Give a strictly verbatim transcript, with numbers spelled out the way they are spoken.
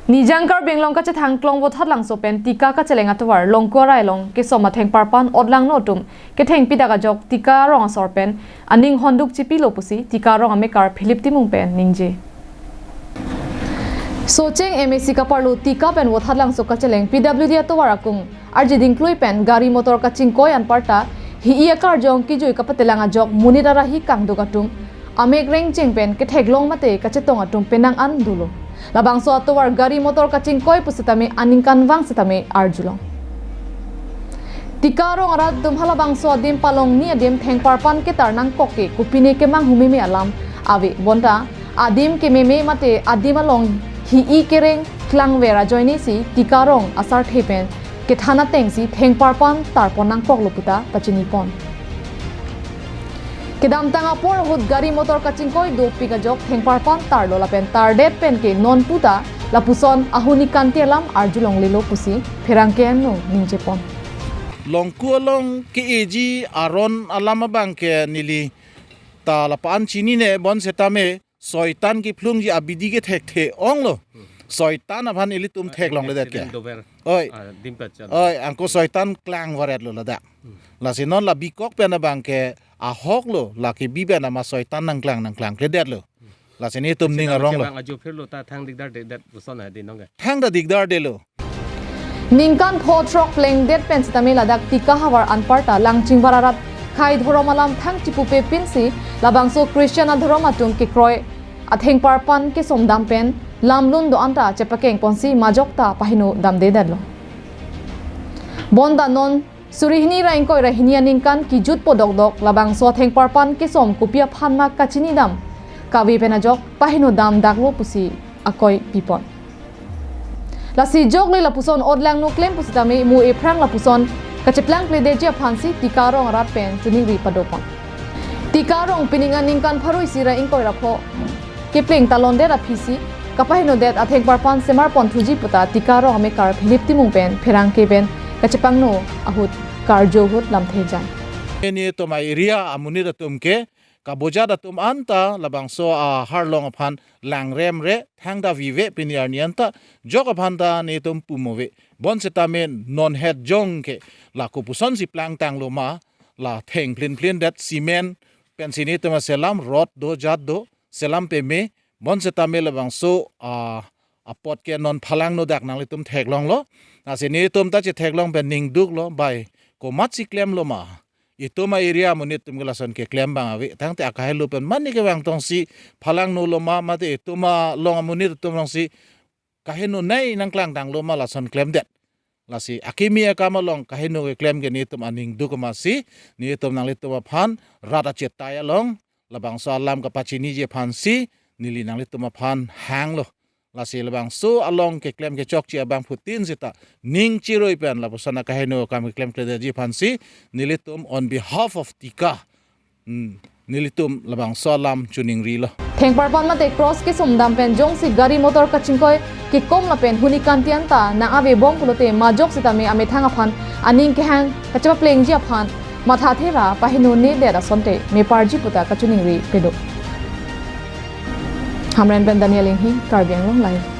Nijang Karbi Anglong kachethang Klongvothat Langso pen tika kacheleng atovar Longku arai along kesom athengparpan otlangno atum kethengpi dak ajok tika arong asor pen aning honduk chipilo pusi tika arong amekar Philip Timung pen ningje. Socheng M A C kaparlo tika pen Vothat Langso kacheleng P W D atovar akung arjiding klui pen gari motor kachingkoi anparta hi-i akarjong kijui kapatelang ajok monit arahi kangduk atum amek rengcheng pen ketheklong mate kachetong atum penang an dolo. Labangso atovar gari motor kachingkoi pusitame aningkanvang sitame arjulong. Tika arong arat atum halabangso adim palongni adim thengparpan ketar nangkok ke kopine kemanghu meme alam ave bonta adim kememe mate adim along hi-i kereng klangver ajoine si tika arong asarthe pen kethan ateng si thengparpan tarpon nangkoklo puta pachinipon. Kedamtang apor ahut gari motor kachingkoi dopik ajok thengparpan tarlo lapen tardet pen ke non puta lapuson ahuni kanti alam arjulonglelo pusi pherangke anno ningjepon. Longku along ke-eji aron alam abang ke neli ta lapu-an chinine bonsetame soitan kephlungji abidi kethekthe onglo. Soitan aphan ilitum theklongledet ke. Accident dover. Oi. Ah, dimpet chan. Oi, anke soitan klangvaretlo ladak. Lasi non la bikok pen abang ke ahoklo, la kebi pen ama soitan nangklang nangklangkledetlo. Lasi netum ning aronglo. Bang ajo phirlo ta thang dikdar de det puson ha dinong ke. Thang ta dikdardelo. Ningkan pho throk plengdet pen sitame ladak tika havar anparta Langchingbar arat khei dhorom alam thang chipupe pinsi labangso Christian adhorom atum kekroi athengparpan kesom dam pen lamlun do-an ta chepakengponsi majok ta paheno damdedetlo. Bonta non suri hini ra ingkoi ra hini aningkan kijutpo dokdok labangso athengparpan kesom kopi aphan ma kachinidam kave pen ajok paheno damdaklo pusi akoi pipon. Lasi jokle lapuson otlangno klem pusitame mo ephrang lapuson kacheplangkledetji aphansi tika arong arat pen choningri padopon. Tika arong pining aningkan pharo isi ra ingkoi ra pho kepleng talondet aphisi kapahenodet athengparpan semarponthuji puta tika arong amekar Philip Timung pen pherangke pen kachepangno ahut karjo ahut lamthe jai. Netum a-area amonit atum ke kabojat atum anta labangso aharlong aphan langremre thangta vive pini arni anta jok aphan ta netum pumove. Bonsetame non het jong ke la kopuson si plangtanglo ma, la theng plin plin det cement pensi netum aselam rot do jat do selam peme bonsetame labangso a apot ke non phalangno dak nanglitum theklonglo. Lasi netum ta chetheklong pen ningduklo bai komatsi klemlo ma. Itum a-area amonit atum ke lason keklem abang ave. Tangte akahelo pen mane kevang tongsi phalangnolo ma mate itum along amonit atum alongsi kahenonei nangklangtanglo ma lason klemdet. Lasi akimi akam along kaheno keklem ke netum aningduk amatsi netum nanglitum aphan rat achetai along labangso alam kapachiniji aphansi neli nanglitum aphan hanglo. Lasi labangso along keklem kechokche abangphutin seta ning chiroi pen lapuson akaheno akam keklemkledetji aphansi nelitum on behalf of tika, hmm, nelitum labangso alam choningrilo. Thengparpan mate cross kesom dam pen jongsi gari motor kachingkoi kekom lapen huni kanti anta nang-ave bom pulote majok sitame amethang aphan aning kehang kachepaplengji aphan mathathe ra pahenonedet asonte meparji puta kachoningri pedo. Hamren pen Daniel Inghi, Karbi Anglong Live.